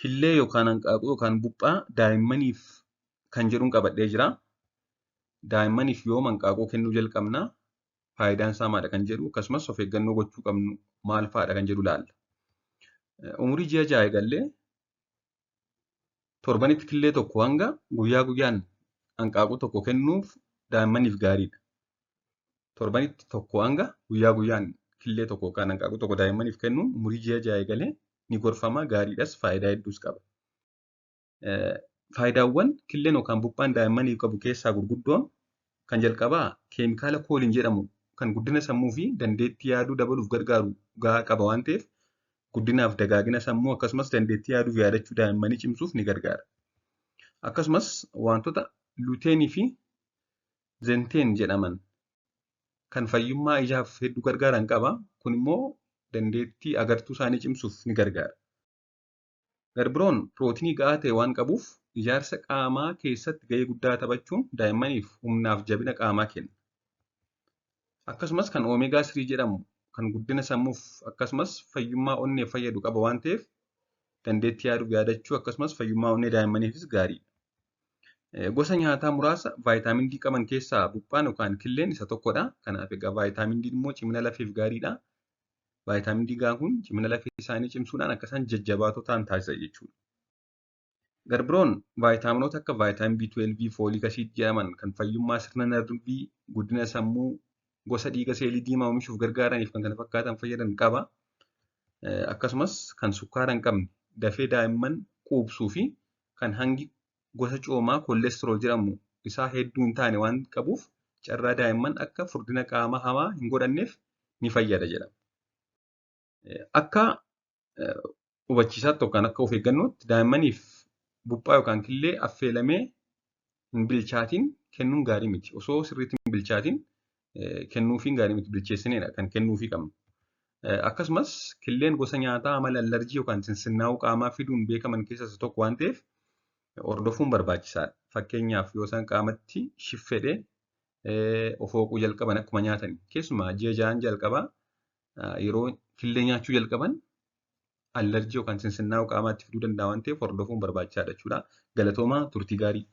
Killee yookaan hanqaaquu yookaan buphaa daa'immaniif kan jedhuun qabadhee jira. Daa'immaniif yoom hanqaaquu kennuu jalqabna? Faayidaan isaa maali kan jedhu akkasumas of eeggannoo gochuu qabnu maal fa'aadha kan jedhu ilaalla. Umurii ji'a 6 eegallee torbanitti killee tokko hanga guyyaa guyyaan hanqaaquu tokko kennuuf daa'immaniif gaariidha. Torbanitti tokko hanga guyyaa guyyaan killee tokko yookaan hanqaaquu tokko daa'immaniif kennuun umurii ji'a 6 eegalee ni gorfama, gaariidhas, faayidaa hedduus qaba. Faayidaawwan killeen yookaan buphaan daa'immaniif qabu keessaa gurguddoon kan jalqabaa keemikaala kooliin jedhamu kan guddina sammuu fi dandeettii yaaduu dabaluuf gargaaru gahaa qaba waan ta'eef guddinaaf dagaagina sammuu akkasumas dandeettii yaaduu fi yaadachuu daa'immanii cimsuuf ni gargaara. Akkasumas wantoota luuteenii fi zenteen jedhaman kan fayyummaa ijaaf hedduu gargaaran qaba. Kun immoo dandeettii agartuu isaanii cimsuuf ni gargaara. Garbiroon pirootinii gahaa ta'e waan qabuuf ijaarsa qaamaa keessatti gahee guddaa taphachuun daa'immaniif humnaaf jabina qaamaa kenna. Akkasumas kan oomeegaa 3 jedhamu kan guddina sammuuf akkasumas fayyummaa onneef fayyadu qaba waan ta'eef dandeettii yaaduuf yaadachuu akkasumas fayyummaa onnee daa'immaniifis gaariidha. Gosa nyaataa muraasa vaayitaamin D qaban keessaa buphaan yookaan killeen isa tokkodha. Kanaaf egaa vaayitaamin D immoo cimina lafeef gaariidha. Vaayitaamin D gahaan kun cimina lafee isaanii cimsuudhaan akka isaan jajjabaatoo ta'an taasisa jechuudha. Garbiroon vaayitaaminoota akka vaayitaamin B12, fooliik asiid jedhaman kan fayyummaa sirna narvii, guddina sammuu, gosa dhiiga seelii diimaa oomishuuf gargaaraniif kan kana fakkaatan fayyadan qaba. Akkasumas kan sukkaara hin qabne dafee daa'imman quubsuu fi kan hangi gosa coomaa koolesterool jedhamu isaa hedduu hin taane waan qabuuf carraa daa'imman akka furdina qaamaa hamaa hin godhanneef ni fayyada jedhama. Akka hubachiisaatti yookaan akka of eeggannootti daa'immaniif buphaa yookaan killee affeelamee hin bilchaatiin kennuun gaarii miti. Osoo sirriitti hin bilchaatiin kennuufiin gaarii miti, bilcheessineedha kan kennuufii qabnu. Akkasumas killeen gosa nyaataa amala allarjii yookaan sinsinnaa'uu qaamaa fiduun beekaman keessaa isa tokko waan ta'eef hordofuun barbaachisaadha. Fakkeenyaaf yoo isaan qaamatti shiffedhee of hooquu jalqaban akkuma nyaatan keessumaa ji'a 6 jalqabaa yeroo killee nyaachuu jalqaban allarjii yookaan sinsinnaa'uu qaamaatti fiduu danda'a waan ta'eef hordofuun barbaachisaadha jechuudha. Galatoomaa, turtii gaarii.